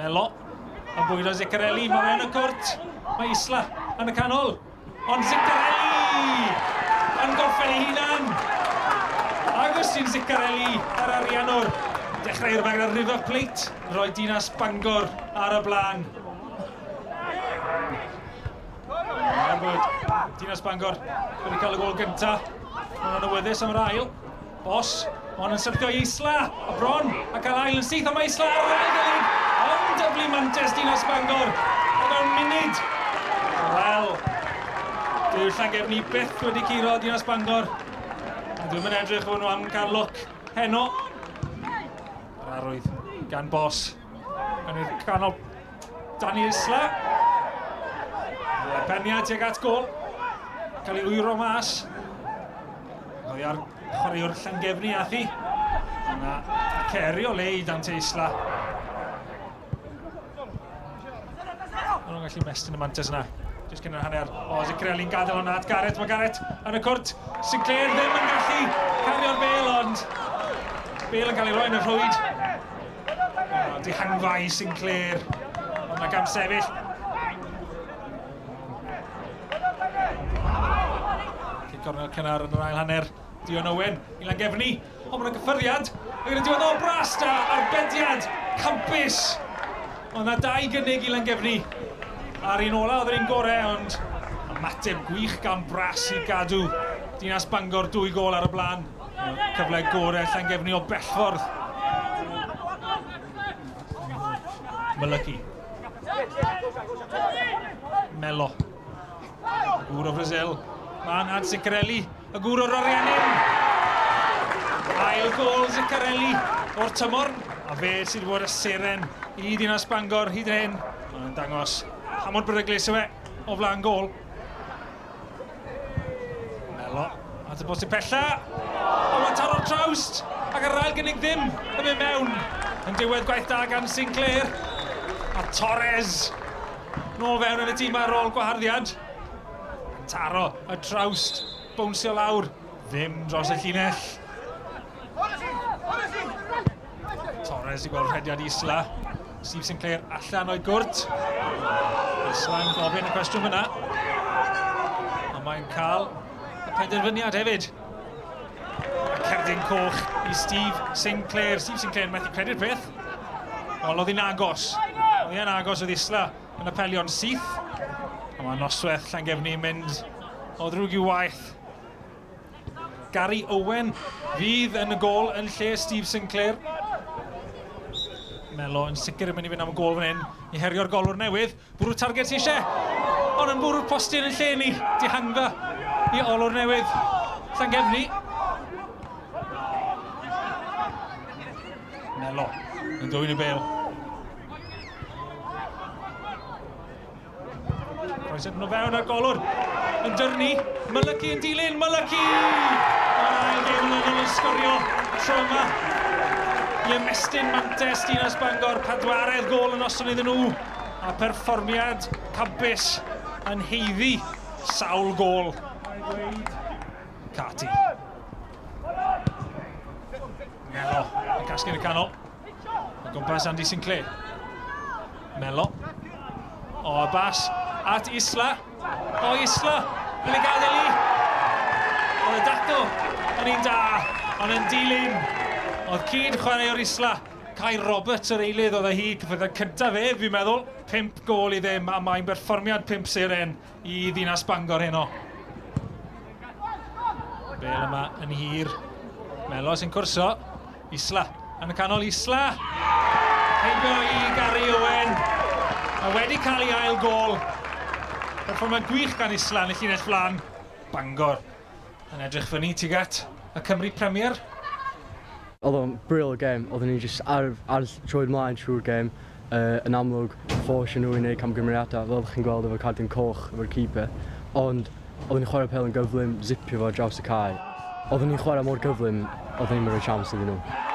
Melo yn bwydo Ziccarelli, mae fe yn y cwrt. Mae Isla yn y canol. Ond Ziccarelli yn gorffen ei hunan. Agustin Ziccarelli, yr ariannwr. Dechrau i'r gyda River Plate, rhoi Dinas Bangor ar y blaen. Er bod Dinas Bangor wedi cael y gol gyntaf, maen nhw'n awyddus am yr ail. Bos, ond yn syrthio i Isla, a bron, a cael ail yn syth, ond mae Isla ar yr ail gynnig, ond dyblu mantes Dinas Bangor, o fewn munud. Wel, dyw Llangefni byth wedi curo Dinas Bangor, a dwi'm yn edrych fod nhw am cael lwc heno. Yr arwydd gan Bos yn i'r canol Dani Isla. Peniad tuag at gol. Cael ei wyro mas. Oedd ar chwaraewr Llangefni ath hi. Yna Ceri o le i Dante Isla. Maen nhw'n gallu mestyn y mantes yna. Jyst cyn yr hanner. O, Zicrelli'n gadael hwnna at Gareth. Mae Gareth yn y cwrt. Sinclair ddim yn gallu cario'r bel, ond bel yn cael ei roi yn y rhwyd. O, dihangfa i Sinclair. Ond mae gam sefyll. Cic gornel cynnar yn yr ail hanner. Dion Owen i Langefni. Ond mae'n gyffyrddiad. Ac yn y diwedd o bras da, arbediad campus. Ond na dau gynnig i Langefni. A'r un ola oedd yr un gorau, ond ymateb gwych gan Bras i gadw Dinas Bangor dwy gol ar y blaen. Cyfle gorau Llangefni o bellffordd. Mylygu. Melo. Y gŵr o Brazil. Man at Ziccarelli. Y gŵr o'r Ariannin. Ail gol Ziccarelli o'r tymor. A fe sydd wedi bod y seren i Ddinas Bangor hyd yn hyn. Mae'n dangos pa mor beryglus yw e o flaen gol. Melo at y bosib pella. Ond mae'n taro'r trawst ac yr ail gynnig ddim yn mynd mewn. Yn diwedd gwaith da gan Sinclair. A Torres nôl fewn yn y tîm ar ôl gwaharddiad. Yn taro y trawst, bownsio lawr, ddim dros y llinell. Torres i gweld rhediad Isla. Steve Sinclair allan o'i gwrt. Isla'n gofyn y cwestiwn fyna. Ond mae'n cael y penderfyniad hefyd. A cerdyn coch i Steve Sinclair. Steve Sinclair methu credu'r peth. Wel, oedd hi'n agos. Oedd hi'n agos oedd Isla yn apelio'n syth. A mae noswaith Llangefni yn mynd o ddrwg i'w waith. Gary Owen fydd yn y gol yn lle Steve Sinclair. Melo yn sicr yn mynd i fynd am y gol fan hyn i herio'r golwr newydd. Bwrw targed ti eisiau, ond yn bwrw'r postyn yn lle ni. Dihangfa i olwr newydd Llangefni. Melo yn dwyn y bel. Croeso nhw fewn a'r golwr yn dyrnu. Mylycu yn dilyn, Mylycu! Mae'r ail gêm yn ôl yn sgorio tro yma i ymestyn mantes Dinas Bangor, pedwaredd gol yn noson iddyn nhw a perfformiad campus yn heiddi sawl gol. Carty. Melo yn casglu yn y canol. O gwmpas Andy Sinclair. Melo. O, bas at Isla. O, Isla. Yn ei gadael i. Oedd y dacl yn un da, ond yn dilyn. Oedd cyd chwaraewr Isla, Kai Roberts yr eilydd oedd e hi, cyffyrddiad cyntaf ef, fi'n meddwl. 5 gol i ddim, a mae'n berfformiad 5 seren i Ddinas Bangor heno. Bel yma yn hir. Melo sy'n cwrso. Isla yn y canol, Isla! Heibio i Gary Owen. Mae wedi cael ei ail gol. Perfformiad gwych gan Isla yn y llinell flan. Bangor yn edrych fyny tuag at y Cymru Premier. Oedd o'n brill game, oedden ni jyst ar, ar troed mlaen trwy'r game. Uh, yn amlwg, fforsio nhw i wneud camgymeriadau, fel ydych chi'n gweld efo cardyn coch efo'r keeper. Ond Oedden ni'n chwarae pêl yn gyflym, zipio fo draws y cae. Oedden ni'n chwarae mor gyflym, oedden ni'm yn rhoi chance iddyn nhw.